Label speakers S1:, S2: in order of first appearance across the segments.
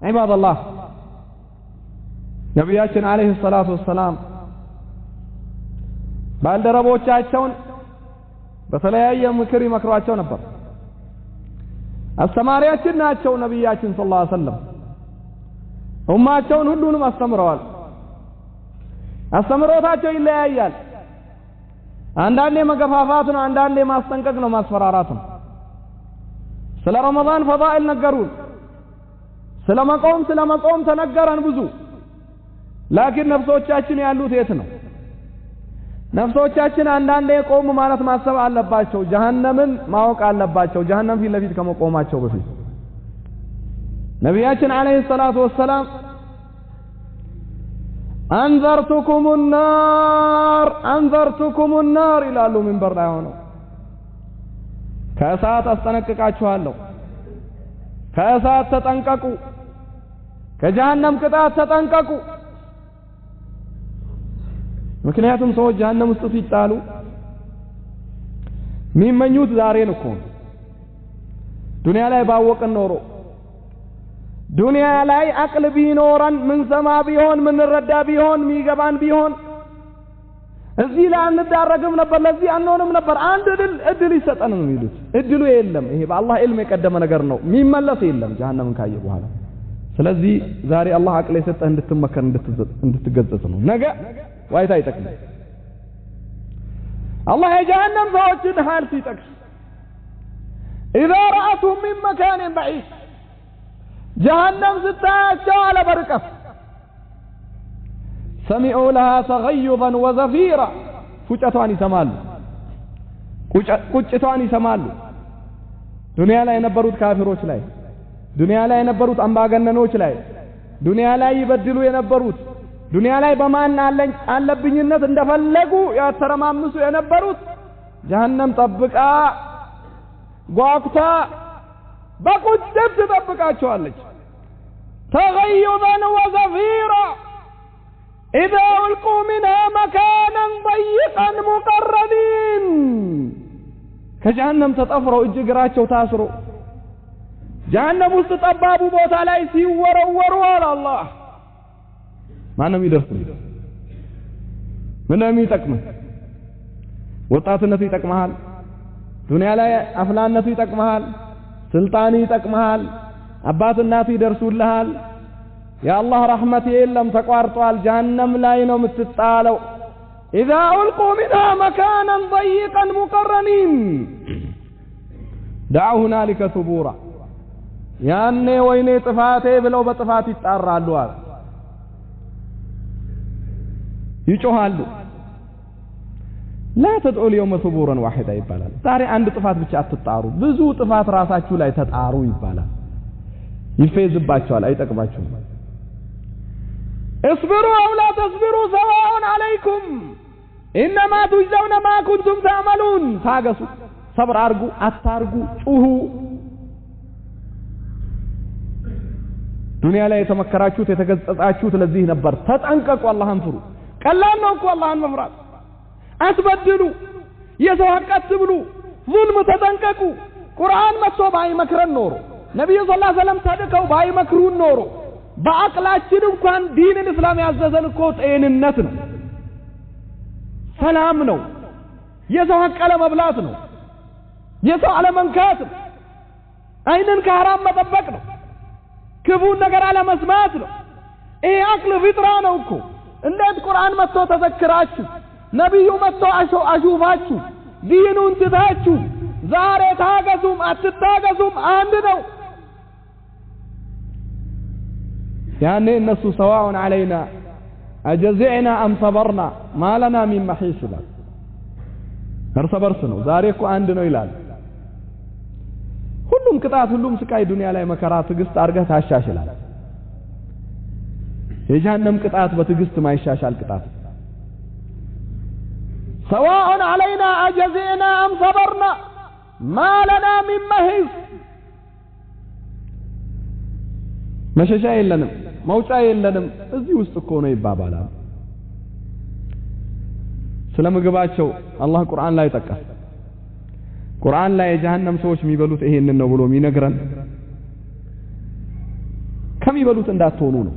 S1: عباد الله ነቢያችን عليه الصلاة والسلام ባልደረቦቻቸውን በተለያየ ምክር ይመክሯቸው ነበር። አስተማሪያችን ናቸው ነቢያችን صلى الله عليه وسلم። ኡማቸውን ሁሉንም አስተምረዋል። አስተምሮታቸው ይለያያል። አንዳንዴ መገፋፋት ነው፣ አንዳንዴ ማስጠንቀቅ ነው፣ ማስፈራራት ነው። ስለ ረመዳን ፈዳኢል ነገሩን፣ ስለመቆም ተነገረን ብዙ። ላኪን ነፍሶቻችን ያሉት የት ነው? ነፍሶቻችን አንዳንዴ ቆሙ ማለት ማሰብ አለባቸው። ጀሃነምን ማወቅ አለባቸው። ጀሃነም ፊት ለፊት ከመቆማቸው በፊት ነቢያችን عليه الصلاة والسلام أنذرتكم النار أنذرتكم النار ይላሉ። ሚንበር ላይ ሆነው ከእሳት አስጠነቅቃችኋለሁ፣ ከእሳት ተጠንቀቁ፣ ከጀሃነም ቅጣት ተጠንቀቁ። ምክንያቱም ሰዎች ጀሃነም ውስጥ ሲጣሉ የሚመኙት ዛሬን እኮ ነው። ዱንያ ላይ ባወቅን ኖሮ፣ ዱንያ ላይ አቅል ቢኖረን፣ ምንሰማ ቢሆን፣ ምንረዳ ቢሆን፣ ሚገባን ቢሆን እዚህ ላይ አንዳረግም ነበር፣ ለዚህ አንሆንም ነበር። አንድ እድል ይሰጠን ነው የሚሉት። እድሉ የለም። ይሄ በአላህ ዕልም የቀደመ ነገር ነው፣ የሚመለስ የለም ጀሃነምን ካየ በኋላ። ስለዚህ ዛሬ አላህ አቅል የሰጠህ እንድትመከር እንድትገሰጽ ነው። ነገ ዋይታ አይጠቅምም። አላህ የጀሃነም ሰዎችን ሐል ሲጠቅስ إذا رأتهم من مكان بعيد ጀሃነም ስታያቸው አለ በርቀት سمعوا لها تغيظا وزفيرا ፉጨቷን ይሰማሉ፣ ቁጭቷን ይሰማሉ። ዱንያ ላይ የነበሩት ካፊሮች ላይ፣ ዱንያ ላይ የነበሩት አምባገነኖች ላይ፣ ዱንያ ላይ ይበድሉ የነበሩት፣ ዱንያ ላይ በማን አለብኝነት እንደፈለጉ ያተረማምሱ የነበሩት ጀሃነም ጠብቃ ጓጉታ በቁጭት ትጠብቃቸዋለች። ተገይظا ወዘፊራ إذا ألقوا منها مكانا ضيقا مقرنين ከጀሃነም ተጠፍረው እጅ እግራቸው ታስሮ ጀሃነም ውስጥ ጠባቡ ቦታ ላይ ሲወረወሩ አለ አላህ። ማንም ይደርስልህ? ምንም ይጠቅምህ? ወጣትነቱ ይጠቅምሃል፣ ዱንያ ላይ አፍላነቱ ይጠቅምሃል፣ ስልጣኑ ይጠቅምሃል፣ አባት እናቱ ይደርሱልሃል። የአላህ ረሕመት የለም ተቋርጧል። ጀሃነም ላይ ነው የምትጣለው። إذا ألقوا منها مكانا ضيقا مقرنين دعوا هنالك ثبورا ያኔ ወይኔ ጥፋቴ ብለው በጥፋት ይጣራሉ አለ፣ ይጮሃሉ። لا تدعوا اليوم ثبورا واحدا ይባላል። ዛሬ አንድ ጥፋት ብቻ አትጣሩ፣ ብዙ ጥፋት ራሳችሁ ላይ ተጣሩ ይባላል። ይፌዝባቸዋል፣ አይጠቅማችሁም። اصبروا أو لا تصبروا سواء عليكم إنما تجزون ما كنتم تعملون። ታገሱ፣ ሰብር አርጉ፣ አታርጉ፣ ጩሁ። ዱንያ ላይ የተመከራችሁት የተገጸጻችሁት ለዚህ ነበር። ተጠንቀቁ፣ አላህን ፍሩ። ቀላል ነው እኮ አላህን መፍራት። አትበድሉ፣ የሰው ሐቅ አትብሉ፣ ዙልም ተጠንቀቁ። ቁርአን መጥቶ ባይመክረን ኖሮ፣ ነቢዩ صلى الله عليه وسلم ተልከው ባይመክሩን ኖሮ፣ በአቅላችን እንኳን ዲንን እስላም ያዘዘን እኮ ጤንነት ነው፣ ሰላም ነው፣ የሰው ሐቅ አለመብላት ነው፣ የሰው አለመንካት ነው፣ አይንን ከሐራም መጠበቅ ነው፣ ክፉን ነገር አለመስማት ነው። ይሄ አቅል ፊጥራ ነው እኮ። እንዴት ቁርአን መጥቶ ተዘክራችሁ፣ ነቢዩ መጥቶ አሹፋችሁ፣ ዲኑን ትታችሁ ዛሬ ታገሱም አትታገሱም አንድ ነው። ያኔ እነሱ سواء علينا أجزعنا أم صبرنا ما لنا من محيص ይላል። እርስ በርስ ነው። ዛሬ እኮ አንድ ነው ይላል። ሁሉም ቅጣት፣ ሁሉም ስቃይ ዱንያ ላይ መከራ ትዕግስት አድርገህ ታሻሽላል። የጀሃነም ቅጣት በትዕግስት ማይሻሻል ቅጣት። سواء علينا أجزعنا أم صبرنا ما لنا من محيص። መሸሻ የለንም፣ መውጫ የለንም፣ እዚህ ውስጥ እኮ ነው ይባባላል። ስለ ምግባቸው አላህ ቁርአን ላይ ጠቀሰ። ቁርአን ላይ የጀሃነም ሰዎች የሚበሉት ይሄንን ነው ብሎ የሚነግረን ከሚበሉት እንዳትሆኑ ነው።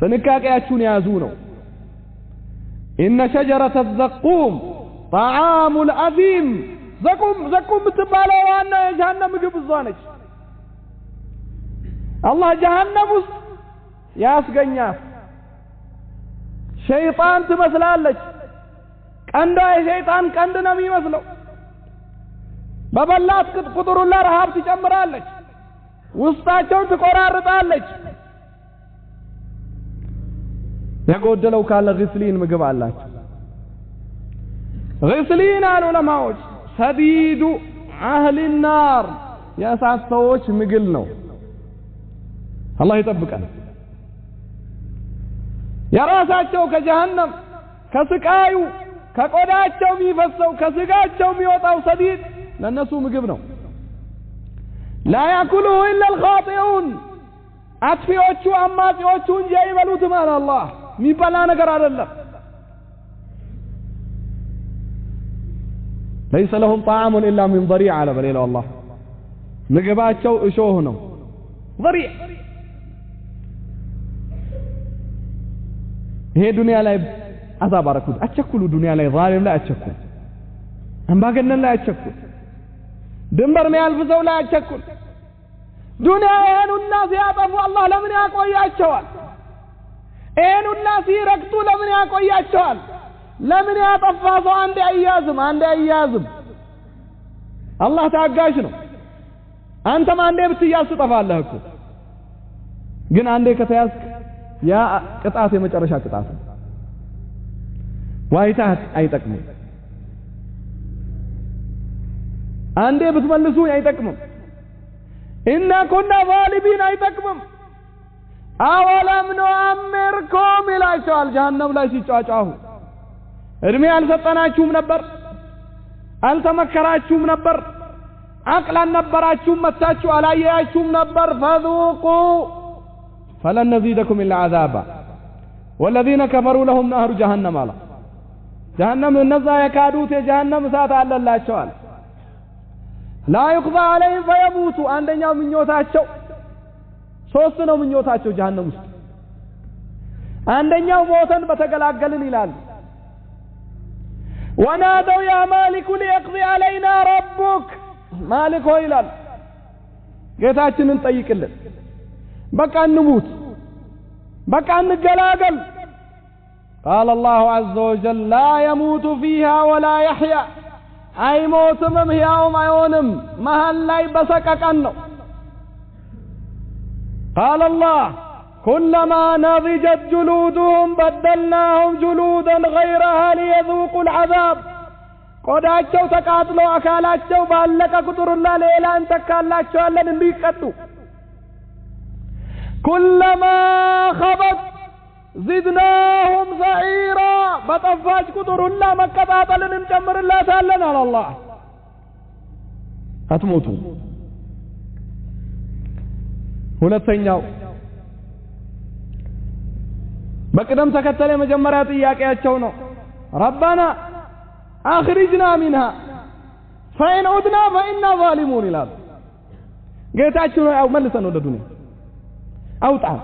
S1: ጥንቃቄያችሁን ያዙ ነው። إن شجرة الزقوم طعام الأثيم ዘቁም ዘቁም የምትባለው ዋና የጀሃነም ምግብ እሷ ነች። አላህ ጀሃነም ውስጥ ያስገኛት። ሸይጣን ትመስላለች። ቀንዷ የሸይጣን ቀንድ ነው የሚመስለው። በበላት ቁጥር ሁላ ረሃብ ትጨምራለች። ውስጣቸውን ትቆራርጣለች። የጎደለው ካለ غسلين ምግብ አላቸው። غسلين አሉ ዑለማዎች ሰዲዱ አህል ናር የእሳት ሰዎች ምግብ ነው። አላህ ይጠብቀን። የራሳቸው ከጀሃነም ከስቃዩ ከቆዳቸው የሚፈሰው ከስጋቸው የሚወጣው ሰዲድ ለነሱ ምግብ ነው። ላ ያኩሉሁ ኢላ አልኻጢኡን አጥፊዎቹ አማጺዎቹ እንጂ አይበሉትም አለ አላህ። የሚበላ ነገር አይደለም። ለይሰ ለሁም ጣዓሙን ኢላ ሚን ضሪዕ አለ በሌላው አላህ። ምግባቸው እሾህ ነው። ضሪዕ ይሄ ዱንያ ላይ አዛብ አረኩት። አቸኩሉ። ዱንያ ላይ ዛሊም ላይ አቸኩል፣ አምባገነን ላይ አቸኩል፣ ድንበር የሚያልፍ ሰው ላይ አቸኩል። ዱንያ ይሄን ሁላ ሲያጠፉ አላህ ለምን ያቆያቸዋል? ይሄን ሁላ ሲረግጡ ለምን ያቆያቸዋል? ለምን ያጠፋ ሰው አንዴ አይያዝም? አንዴ አይያዝም። አላህ ታጋሽ ነው። አንተም አንዴ ብትያዝ ትጠፋለህ እኮ። ግን አንዴ ከተያዝክ ያ ቅጣት የመጨረሻ ቅጣት ነው። ዋይታህ አይጠቅምም። አንዴ ብትመልሱ አይጠቅምም። ኢና ኩና ዛሊሚን አይጠቅምም። አወለም ኑአምርኩም ይላቸዋል ጀሃነም ላይ ሲጯጯሁ። እድሜ አልሰጠናችሁም ነበር? አልተመከራችሁም ነበር? አቅል አልነበራችሁም? መታችሁ አላያችሁም ነበር? ፈذوቁ ፈለን ነዚደኩም ኢላ ዐዛባ ወለዚነ ከፈሩ ለሁም ነህሩ ጀሃነም አለ። ጀሃነም እነዛ የካዱት የጀሃነም እሳት አለላቸዋል። ላ ዩቅዳ ዐለይሂም ፈየሙቱ። አንደኛው ምኞታቸው ሶስት ነው ምኞታቸው ጀሃነም ውስጥ። አንደኛው ሞተን በተገላገልን ይላሉ። ወናደው ያ ማሊኩ ሊየቅዲ ዐለይና ረቡክ፣ ማሊክ ሆይ ይላል ጌታችንን ጠይቅልን፣ በቃ እንሙት፣ በቃ እንገላገል። ቃለ አላሁ ዐዘ ወጀል ላ የሙቱ ፊሃ ወላ የሕያ፣ አይሞትምም ሕያውም አይሆንም፣ መሃል ላይ በሰቀቀን ነው። ቃለ አላህ ኩለማ ነضጀት ጁሉዱሁም በደልናሁም ጁሉደን ገይረሃ ሊየذوቁ ልዐዛብ። ቆዳቸው ተቃጥሎ አካላቸው ባለቀ ቁጥርና ሌላ እንተካላቸዋለን እንዲቀጡ። ኩለማ ኸበት ዚድናሁም ሰዒራ፣ በጠፋች ቁጥር ሁላ መቀጣጠልን እንጨምርላታለን አለ አላህ። አትሞቱም። ሁለተኛው በቅደም ተከተል የመጀመሪያ ጥያቄያቸው ነው። ረበና አኽሪጅና ሚንሃ ፈኢን ዑድና ፈኢና ዛሊሙን ይላሉ። ጌታችን ሆይ መልሰን ወደ ዱንያ አውጣን።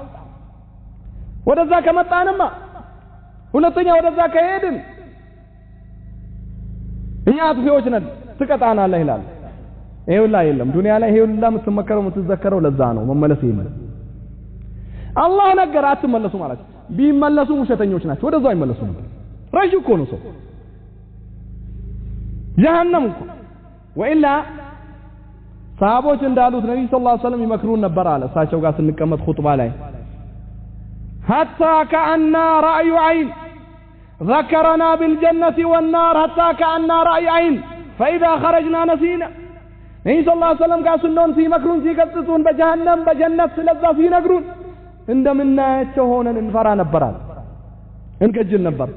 S1: ወደዛ ከመጣንማ ሁለተኛ ወደዛ ከሄድን እኛ አጥፊዎች ነን፣ ትቀጣናለህ ይላል። ይሄ ሁላ የለም ዱንያ ላይ ይሄ ሁላ የምትመከረው የምትዘከረው ለዛ ነው። መመለስ የለም። አላህ ነገር አትመለሱ ማለት ቢመለሱ ውሸተኞች ናቸው። ወደዛው አይመለሱም። ረዥ እኮ ነው ሰው ጀሃነም እኮ። ወኢላ ሰሃቦች እንዳሉት ነብዩ ሰለላሁ ዐለይሂ ወሰለም ይመክሩን ነበር አለ እሳቸው ጋር ስንቀመጥ ኹጥባ ላይ ሐታ ከአና ረአዩ ዐይን ذكرنا بالجنة والنار حتى كأننا رأي عين فإذا خرجنا نسينا። ነብዩ ሰለላሁ ዐለይሂ ወሰለም ጋር ስንሆን ሲመክሩን ሲገስጹን በጀሃነም በጀነት ስለዛ ሲነግሩን እንደምናያቸው ሆነን እንፈራ ነበር አለ። እንከጅል ነበር።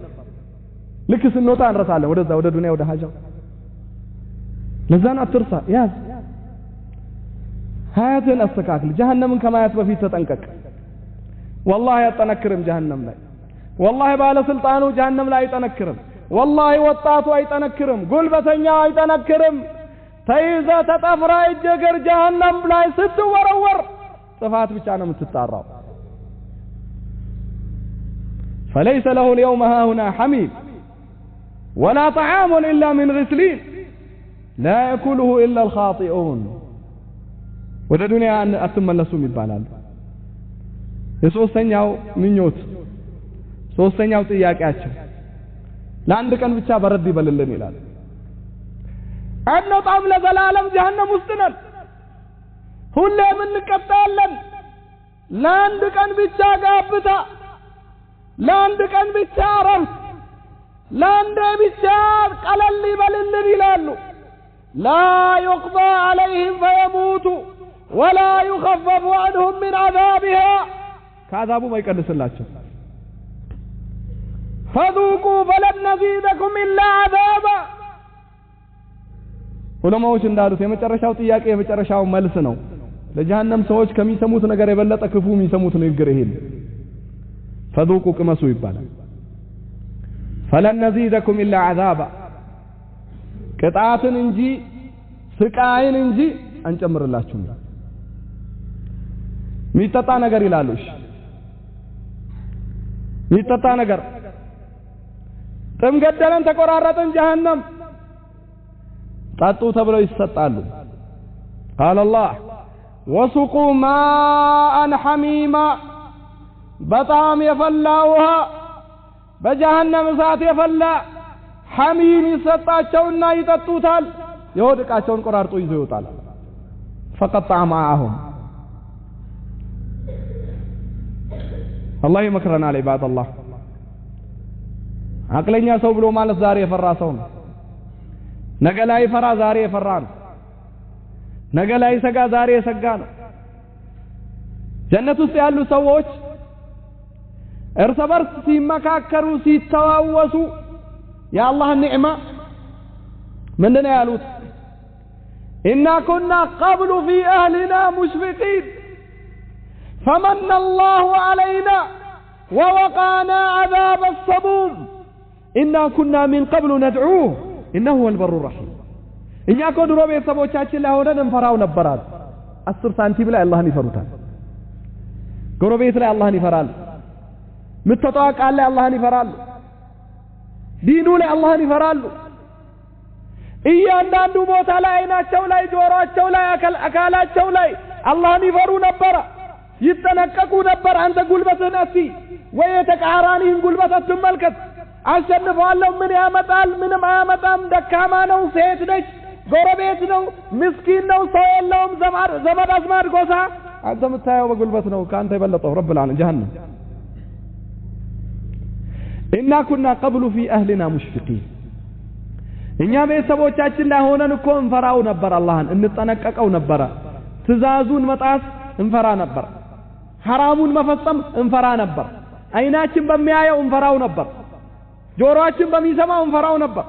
S1: ልክ ስንወጣ እንረሳለን ወደዛ ወደ ዱንያ ወደ ሀጃው። ለዛን አትርሳ፣ ያዝ፣ ሀያትን አስተካክል። ጀሃነምን ከማየት በፊት ተጠንቀቅ። ወላሂ አጠነክርም ጀሃነም ላይ። ወላሂ ባለስልጣኑ ጀሃነም ላይ አይጠነክርም። ወላሂ ወጣቱ አይጠነክርም። ጉልበተኛው አይጠነክርም። ተይዘ ተጠፍራ እጅ እግር ጀሃነም ላይ ስትወረወር ጥፋት ብቻ ነው የምትጣራው። فليس له اليوم هاهنا حميم ولا طعام إلا من غسلين لا يأكله إلا الخاطئون። ወደ ዱንያ አትመለሱም ይባላል። የሶስተኛው ምኞት ሶስተኛው ጥያቄያቸው ለአንድ ቀን ብቻ በረድ ይበልልን ይላል። አንወጣም፣ ለዘላለም ጀሀነም ውስጥ ነን፣ ሁሌም እንቀጣለን። ለአንድ ቀን ብቻ ጋብታ፣ ለአንድ ቀን ብቻ እረፍት፣ ለአንዴ ብቻ ቀለል ይበልልን ይላሉ። لا يقضى عليهم فيموتوا ولا يخفف عنهم من عذابها ከአዛቡም አይቀንስላቸው። فذوقوا فلن نزيدكم إلا عذابا። ዑለማዎች እንዳሉት የመጨረሻው ጥያቄ የመጨረሻው መልስ ነው። ለጀሀነም ሰዎች ከሚሰሙት ነገር የበለጠ ክፉ የሚሰሙት ንግግር ይሄ ነው። فذوقوا ቅመሱ ይባላል። فلن نزيدكم إلا عذابا ቅጣትን እንጂ ስቃይን እንጂ አንጨምርላችሁም። የሚጠጣ ነገር ይላሉ። እሺ የሚጠጣ ነገር ጥም ገደለን ተቆራረጥን ጀሀነም ጠጡ ተብለው ይሰጣሉ። قال الله وسقوا ماء حميما በጣም የፈላ ውሃ በጀሀነም እሳት የፈላ ሐሚም ይሰጣቸውና ይጠጡታል። የሆድ ዕቃቸውን ቆራርጦ ይዞ ይወጣል። فقطع معهم። አላህ ይመክረናል። عباد الله አቅለኛ ሰው ብሎ ማለት ዛሬ የፈራ ሰው ነው። ነገ ላይ ፈራ ዛሬ የፈራ ነው። ነገ ላይ ሰጋ ዛሬ የሰጋ ነው። ጀነት ውስጥ ያሉ ሰዎች እርስ በርስ ሲመካከሩ ሲተዋወሱ የአላህን ኒዕማ ምንድነው ያሉት? إنا كنا قبل في أهلنا مشفقين فمن الله علينا ووقانا عذاب السموم إنا كنا من قبل ندعوه إنه هو البر الرحيم። እኛ እኮ ድሮ ቤተሰቦቻችን ላይ ሆነን እንፈራው ነበር አሉ። 10 ሳንቲም ላይ አላህን ይፈሩታል። ጎረቤት ላይ አላህን ይፈራሉ። ምትተጣው ቃል ላይ አላህን ይፈራሉ። ዲኑ ላይ አላህን ይፈራሉ። እያንዳንዱ ቦታ ላይ አይናቸው ላይ ጆሮአቸው ላይ አካላቸው ላይ አላህን ይፈሩ ነበር፣ ይጠነቀቁ ነበር። አንተ ጉልበትህን አትይ ወይ የተቃራኒህን ጉልበት አትመልከት። አሸንፈዋለሁ ምን ያመጣል? ምንም አያመጣም። ደካማ ነው፣ ሴት ነች፣ ጎረቤት ነው፣ ምስኪን ነው፣ ሰው የለውም፣ ዘመድ አዝማድ ጎሳ። አንተ የምታየው በጉልበት ነው። ከአንተ የበለጠው رب العالمين ጀሀነም። إنا كنا قبل في أهلنا مشفقين እኛ ቤተሰቦቻችን ላይ ሆነን እኮ እንፈራው ነበር፣ አላህን እንጠነቀቀው ነበር። ትእዛዙን መጣስ እንፈራ ነበር። ሐራሙን መፈጸም እንፈራ ነበር። አይናችን በሚያየው እንፈራው ነበር። ጆሮአችን በሚሰማው እንፈራው ነበር።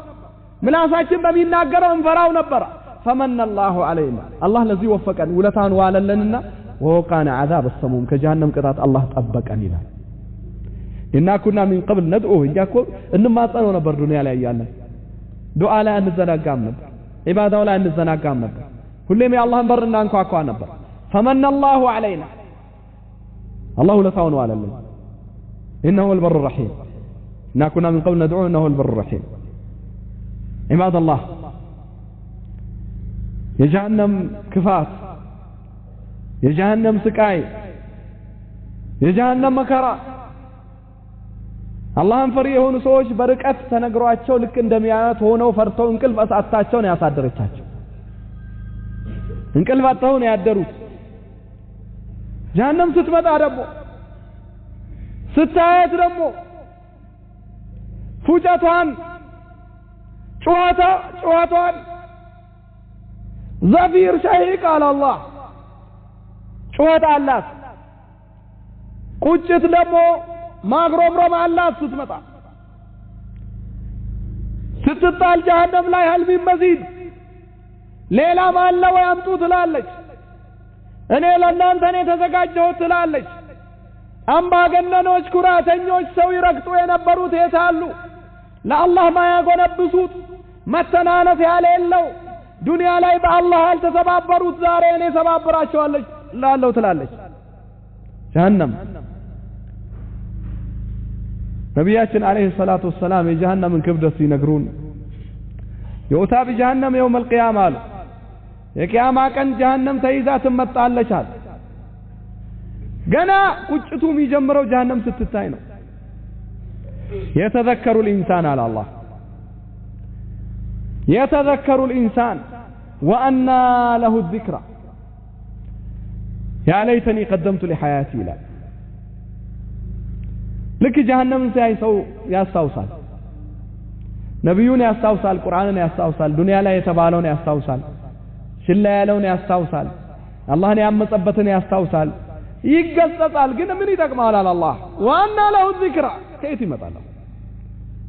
S1: ምላሳችን በሚናገረው እንፈራው ነበር። فمن الله علينا አላህ ለዚህ ወፈቀን ውለታን ዋለልንና ووقانا عذاب السموم ከጀሀነም ቅጣት አላህ ጠበቀን ይላል። إنا كنا من قبل ندعوه እኛ እኮ እንማጸነው ነበር ዱንያ ላይ እያለን ዱዓ ላይ አንዘናጋም ነበር፣ ዒባዳው ላይ አንዘናጋም ነበር። ሁሌም የአላህን በር እናንኳኳ ነበር። فمن الله علينا አላህ ውለታውን ዋለልን። إنه هو البر الرحيم إنا كنا من قبل ندعوه إنه هو البر الرحيم። عباد الله የጀሀነም ክፋት፣ የጀሀነም ስቃይ፣ የጀሀነም መከራ አላህን ፈሪ የሆኑ ሰዎች በርቀት ተነግሯቸው ልክ እንደሚያዩት ሆነው ፈርተው እንቅልፍ አሳጣቸው ነው ያሳደረቻቸው። እንቅልፍ አጥተው ነው ያደሩት። ጀሀነም ስትመጣ ደግሞ ስታያት ደግሞ ፉጨቷን፣ ጩኸቷን ዘፊር ሸሂቅ አለ አላህ። ጩኸት አላት፣ ቁጭት ደግሞ ማግሮምሮም አላት። ስትመጣ ስትጣል ጀሀነም ላይ هل من مزيد ሌላም አለ ወይ አምጡ ትላለች። እኔ ለእናንተ እኔ ተዘጋጀሁት ትላለች። አምባገነኖች፣ ኩራተኞች፣ ሰው ይረግጡ የነበሩት የት አሉ? ለአላህ ማያጎነብሱት መተናነስ ያሌለው ዱንያ ላይ በአላህ ያልተሰባበሩት ዛሬ እኔ ሰባብራቸዋለሁ ላለሁ ትላለች። ጀሀነም ነቢያችን عليه الصلاة والسلام የጀሀነምን ክብደት ሲነግሩን يؤتى بجهنم يوم القيامة አሉ። የቅያማ ቀን ጀሀነም ተይዛ ትመጣለች አሉ። ገና ቁጭቱ የሚጀምረው ጀሀነም ስትታይ ነው። يتذكر الإنسان አለ አላህ። يتذكر الإنسان وأنى له الذكرى يا ليتني قدمت لحياتي ይላል። ልክ ጀሀነምን ሲያይ ሰው ያስታውሳል፣ ነቢዩን ያስታውሳል፣ ቁርአንን ያስታውሳል፣ ዱንያ ላይ የተባለውን ያስታውሳል፣ ችላ ያለውን ያስታውሳል፣ አላህን ያመጸበትን ያስታውሳል፣ ይገሰጻል። ግን ምን ይጠቅማል አለ አላህ። وأنى له الذكرى ከየት ይመጣል?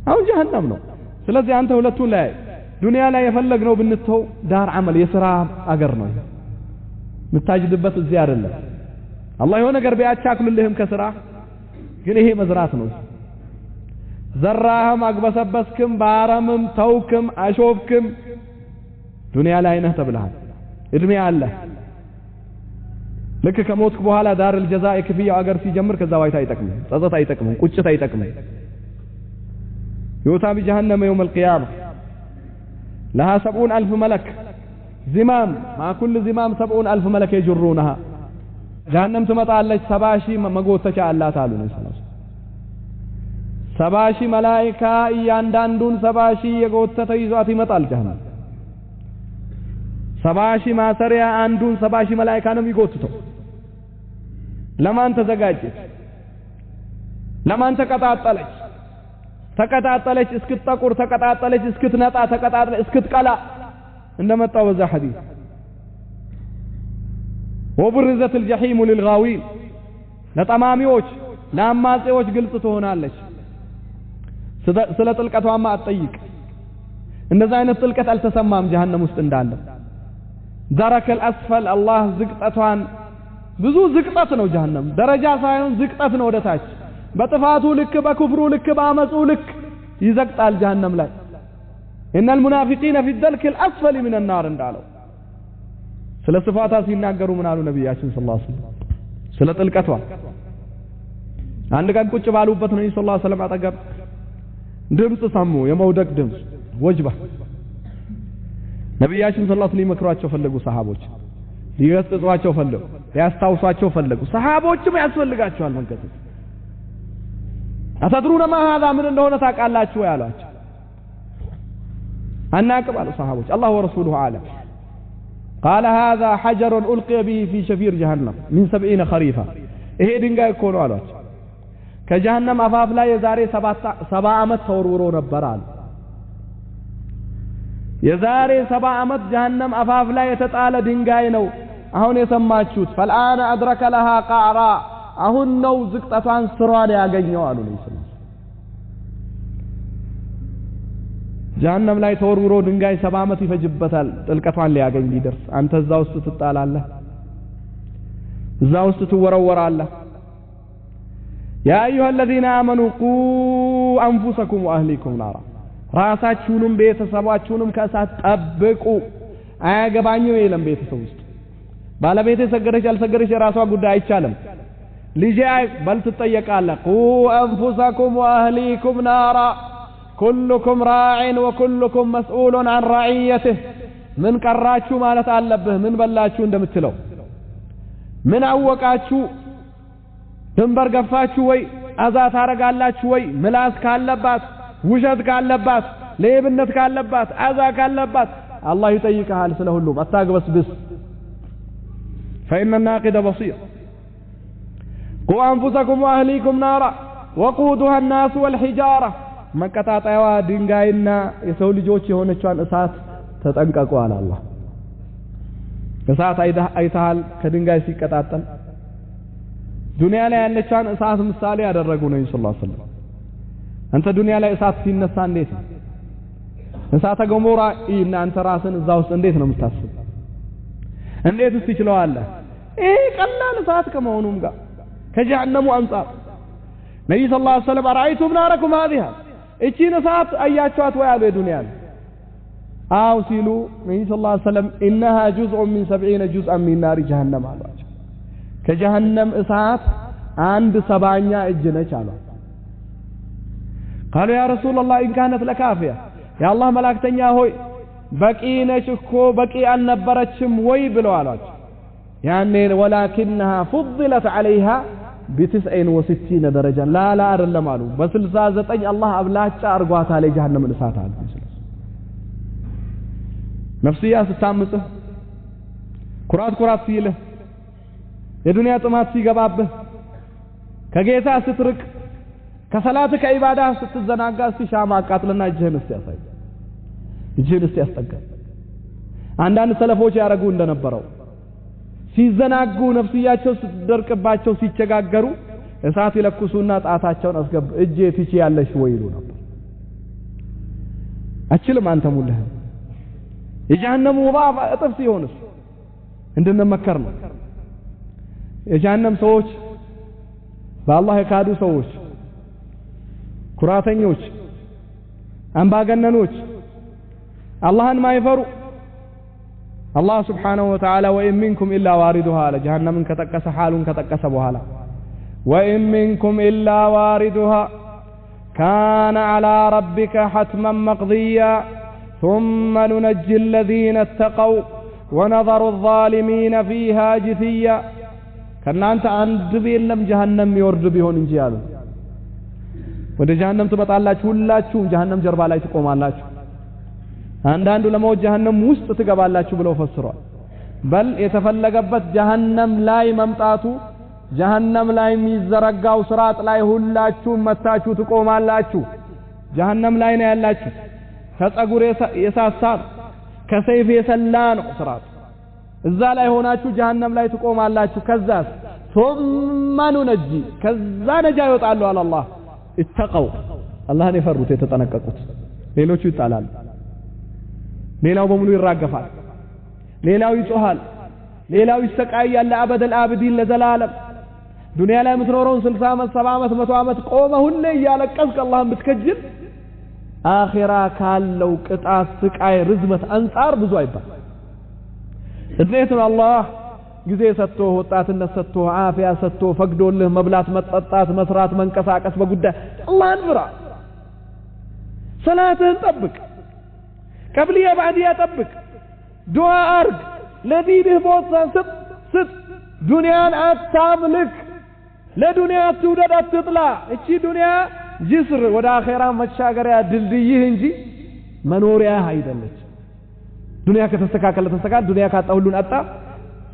S1: አሁን ጀሀነም ነው። ስለዚህ አንተ ሁለቱን ላይ ዱንያ ላይ የፈለግነው ብንተው دار عمل የስራ አገር ነው የምታጅድበት እዚህ አይደለም። አላህ የሆነ ነገር ቢያቻክልልህም ከስራ ግን ይሄ መዝራት ነው። ዘራህም አግበሰበስክም ባረምም ተውክም አሾፍክም ዱንያ ላይ ነህ ተብለሃል። እድሜ አለ። ልክ ከሞትክ በኋላ دار الجزاء የክፍያው አገር ሲጀምር ከዛ ዋይታ አይጠቅምም፣ ጸጸት አይጠቅምም፣ ቁጭት አይጠቅምም። يؤتى بجهنم يوم القيامة لها 70,000 ملك زمام مع كل زمام 70,000 ملك يجرونها። ጀሀነም ትመጣለች 70,000 መጎተቻ አላት አሉ ነብዩ ሰለላሁ ዐለይሂ ወሰለም። 70,000 መላኢካ እያንዳንዱን 70,000 የጎተተ ይዟት ይመጣል ጀሀነም። 70,000 ማሰሪያ አንዱን 70,000 መላኢካ ነው የሚጎትተው። ለማን ተዘጋጀች? ለማን ተቀጣጠለች? ተቀጣጠለች እስክትጠቁር፣ ተቀጣጠለች እስክትነጣ፣ ተቀጣጠለች እስክትቀላ እንደመጣው በዛ ሐዲስ። ወብርዘት الجحيم للغاوين ለጠማሚዎች ለአማጺዎች ግልጽ ትሆናለች። ስለ ጥልቀቷማ አትጠይቅ። እንደዛ አይነት ጥልቀት አልተሰማም ጀሀነም ውስጥ እንዳለ። ደረከል አስፈል አላህ ዝቅጠቷን ብዙ ዝቅጠት ነው ጀሀነም፣ ደረጃ ሳይሆን ዝቅጠት ነው ወደታች። በጥፋቱ ልክ በኩፍሩ ልክ በአመጹ ልክ ይዘቅጣል ጀሀነም ላይ። إن المنافقين في الدرك الأسفل من النار እንዳለው ስለ ስፋቷ ሲናገሩ ምን አሉ ነብያችን صلى الله عليه وسلم? ስለ ጥልቀቷ አንድ ቀን ቁጭ ባሉበት ነብዩ صلى الله عليه وسلم አጠገብ ድምጽ ሰሙ፣ የመውደቅ ድምጽ ወጅባ። ነብያችን صلى الله عليه وسلم ሊመክሯቸው ፈለጉ፣ ሰሃቦች ሊገስጿቸው ፈለጉ፣ ሊያስታውሷቸው ፈለጉ። ሰሃቦችም ያስፈልጋቸዋል መገሰጽ። أتدرون ما هذا ምን እንደሆነ ታውቃላችሁ ወይ አሏቸው። አናቅም አሉ ሰሃቦች። الله ورسوله أعلم። قال هذا حجر ألقي به في شفير جهنم من 70 خريفا። ይሄ ድንጋይ እኮ ነው አሏቸው። ከጀሀነም አፋፍ ላይ የዛሬ 70 ዓመት ተወርውሮ ነበር አሉ። የዛሬ 70 ዓመት ጀሀነም አፋፍ ላይ የተጣለ ድንጋይ ነው አሁን የሰማችሁት። فالآن أدرك لها قعرا አሁን ነው ዝቅጠቷን ስሯን ያገኘው አሉ ነብዩ ሰለላሁ ዐለይሂ ወሰለም። ጀሀነም ላይ ተወርውሮ ድንጋይ 70 ዓመት ይፈጅበታል ጥልቀቷን ሊያገኝ ሊደርስ። አንተ እዛ ውስጥ ትጣላለህ፣ እዛ ውስጥ ትወረወራለህ። ያ አዩሃ الذين آمنوا قوا أنفسكم وأهليكم نارا ራሳችሁንም ቤተሰባችሁንም ከእሳት ጠብቁ። አያገባኝም የለም ቤተሰብ ውስጥ ባለቤቴ ሰገደች አልሰገደች የራሷ ጉዳይ አይቻልም። ልጄ በል ትጠየቃለህ። ቁ አንፉሰኩም ወአህሊኩም ናራ ኩልኩም ራዒን ወኩልኩም መስኡሉን አን ራዒየትህ። ምን ቀራችሁ ማለት አለብህ፣ ምን በላችሁ እንደምትለው፣ ምን አወቃችሁ፣ ድንበር ገፋችሁ ወይ፣ አዛ ታረጋላችሁ ወይ፣ ምላስ ካለባት፣ ውሸት ካለባት፣ ሌብነት ካለባት፣ አዛ ካለባት አላህ ይጠይቅሃል ስለ ሁሉም። አታግበስብስ። فإن الناقد بصير። قوا أنفسكم وأهليكم نارا وقودها الناس والحجارة መቀጣጣያዋ ድንጋይና የሰው ልጆች የሆነችዋን እሳት ተጠንቀቁ አለ አላህ። እሳት አይተሃል ከድንጋይ ሲቀጣጠል? ዱንያ ላይ ያለችዋን እሳት ምሳሌ ያደረጉ ነብዩ صلى الله عليه وسلم። አንተ ዱንያ ላይ እሳት ሲነሳ እንዴት ነው? እሳተ ገሞራ እና አንተ ራስን እዛ ውስጥ እንዴት ነው የምታስብ? እንዴትስ ትችለዋለህ? ይሄ ቀላል እሳት ከመሆኑም ጋር ከጀሀነሙ አንጻር ነብዩ صلى الله عليه وسلم أرأيتم ناركم هذه እቺን እሳት አያችኋት ወይ አሉ የዱንያን። አው ሲሉ ነብዩ صلى الله عليه وسلم إنها جزء من 70 جزءا من نار جهنم አሏቸው። ከጀሀነም እሳት 1/70 እጅ ነች አሏት። قالوا يا رسول الله إن كانت لكافية يا الله መላእክተኛ ሆይ በቂ ነች እኮ በቂ አልነበረችም ወይ ብለው አሏቸው። ያኔ ولكنها فضلت عليها ب69 ደረጃ لا لا አይደለም አሉ። በ69 አላህ አብላጫ አርጓታል የጀሃነምን እሳት አሉ። ነፍስያ ስታምጽህ ኩራት ኩራት ሲልህ የዱንያ ጥማት ሲገባብህ ከጌታ ስትርቅ ከሰላት ከኢባዳ ስትዘናጋ እስቲ ሻማ አቃጥልና እጅህን እስቲ ያሳይ፣ እጅህን እስቲ ያስጠጋ። አንዳንድ ሰለፎች ያረጉ እንደነበረው ሲዘናጉ ነፍስያቸው ስትደርቅባቸው ሲቸጋገሩ እሳት ይለኩሱና ጣታቸውን አስገብ እጄ ትችያለሽ ወይ ይሉ ነበር። አችልም አንተ ሙልህ የጀሃነም ወባ እጥፍ ሲሆንስ እንድንመከር ነው። የጀሃነም ሰዎች በአላህ የካዱ ሰዎች፣ ኩራተኞች፣ አምባገነኖች፣ አላህን ማይፈሩ አላህ سبحانه وتعالى وإن منكم إلا واردها አለ። ጀሃነምን ከጠቀሰ ሓሉን ከጠቀሰ በኋላ وإن منكم إلا واردها كان على ربك حتما مقضيا ثم ننجي الذين اتقوا ونذر الظالمين فيها جثيا። ከእናንተ አንድ የለም ጀሃነም የሚወርድ ቢሆን እንጂ አሉ። ወደ ጀሃነም ትመጣላችሁ፣ ሁላችሁም ጀሃነም ጀርባ ላይ ትቆማላችሁ። አንዳንዱ ለመውት ጀሃነም ውስጥ ትገባላችሁ ብለው ፈስሯል። በል የተፈለገበት ጀሃነም ላይ መምጣቱ ጀሃነም ላይ የሚዘረጋው ስራጥ ላይ ሁላችሁም መታችሁ ትቆማላችሁ። ጀሃነም ላይ ነው ያላችሁ። ከፀጉር የሳሳ ከሰይፍ የሰላ ነው ስራጥ። እዛ ላይ ሆናችሁ ጀሃነም ላይ ትቆማላችሁ። ከዛስ ثم ننجي ከዛ ነጃ ይወጣሉ አለ አላህ። اتقوا አላህን የፈሩት የተጠነቀቁት፣ ሌሎቹ ይጣላሉ። ሌላው በሙሉ ይራገፋል፣ ሌላው ይጮሃል፣ ሌላው ይሰቃያል። ለአበደል አብዲን ለዘላለም ዱንያ ላይ የምትኖረውን 60 ዓመት 70 ዓመት 100 ዓመት ቆመ ሁሌ እያለቀስክ አላህን ብትከጅል አኺራ ካለው ቅጣት ስቃይ ርዝመት አንጻር ብዙ አይባል። እንዴት ነው አላህ ጊዜ ሰጥቶ ወጣትነት ሰጥቶ አፊያ ሰጥቶ ፈቅዶልህ መብላት መጠጣት መስራት መንቀሳቀስ በጉዳይ አላህን ፍራ፣ ሰላትህን ጠብቅ፣ ቀብሊያ ባዕዲያ ጠብቅ፣ ዱዓ አርግ፣ ለዲንህ ቦታ ስጥ ስጥ፣ ዱንያን አታምልክ፣ ለዱንያ አትውደድ አትጥላ። እቺ ዱንያ ጅስር ወደ አኼራ መሻገሪያ ድልድይህ እንጂ መኖሪያ አይደለች። ዱንያ ከተስተካከለ ተስተካከለ፣ ዱንያ ካጣ ሁሉን አጣ።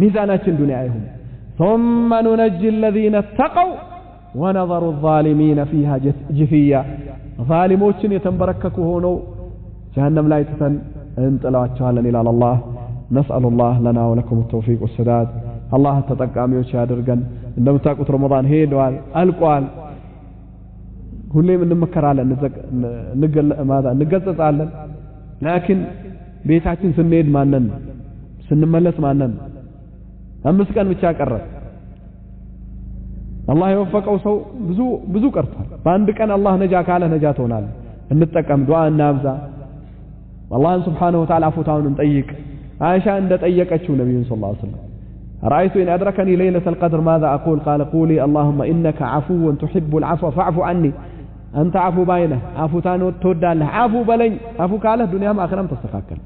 S1: ሚዛናችን ዱንያ አይሁን። ثم ننجي الذين اتقوا ونذر الظالمين فيها جثيا። ዛሊሞችን የተንበረከኩ ሆነው ጀሃነም ላይ ትተን እንጥላቸዋለን ይላል አላህ። نسأل الله لنا ولكم التوفيق والسداد። አላህ ተጠቃሚዎች ያድርገን። እንደምታውቁት ረመዳን ሄዷል፣ አልቋል። ሁሌም እንመከራለን፣ እንገጸጻለን። ላኪን ቤታችን ስንሄድ ማነን፣ ስንመለስ ማነን? 5 ቀን ብቻ ቀረ። አላህ የወፈቀው ሰው ብዙ ብዙ ቀርቷል። በአንድ ቀን አላህ ነጃ ካለ ነጃ ትሆናለህ። እንጠቀም፣ ዱዓ እናብዛ፣ አላህን سبحانه وتعالى አፉታውን እንጠይቅ። አይሻ እንደጠየቀችው ነብዩን صلى الله عليه وسلم رأيت إن أدركني ليلة القدر ماذا أقول؟ قال قولي اللهم إنك عفو تحب العفو فاعف عني። አንተ አፉ ባይነህ አፉታን ትወዳለህ፣ አፉ በለኝ። አፉ ካለህ ዱንያም አኺራም ተስተካከለ።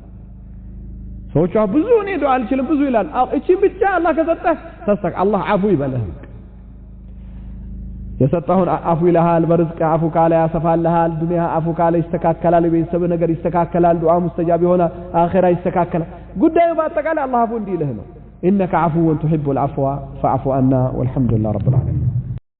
S1: ሰዎቿ ብዙ እኔ ዱዓ አልችልም ብዙ ይላል። እቺን ብቻ አላህ ከሰጠህ ተስተካ አላህ አፉ ይበልህ። የሰጠውን አፉ ይልሃል። በርዝቅ አፉ ካለ ያሰፋልሃል። ዱንያ አፉ ካለ ይስተካከላል። የቤተሰብ ነገር ይስተካከላል። ዱዓ ሙስተጃብ ይሆናል። አኺራ ይስተካከላል። ጉዳዩ በአጠቃላይ አላህ አፉ እንዲልህ ነው። إنك عفو تحب العفو فاعف عنا والحمد لله رب العالمين.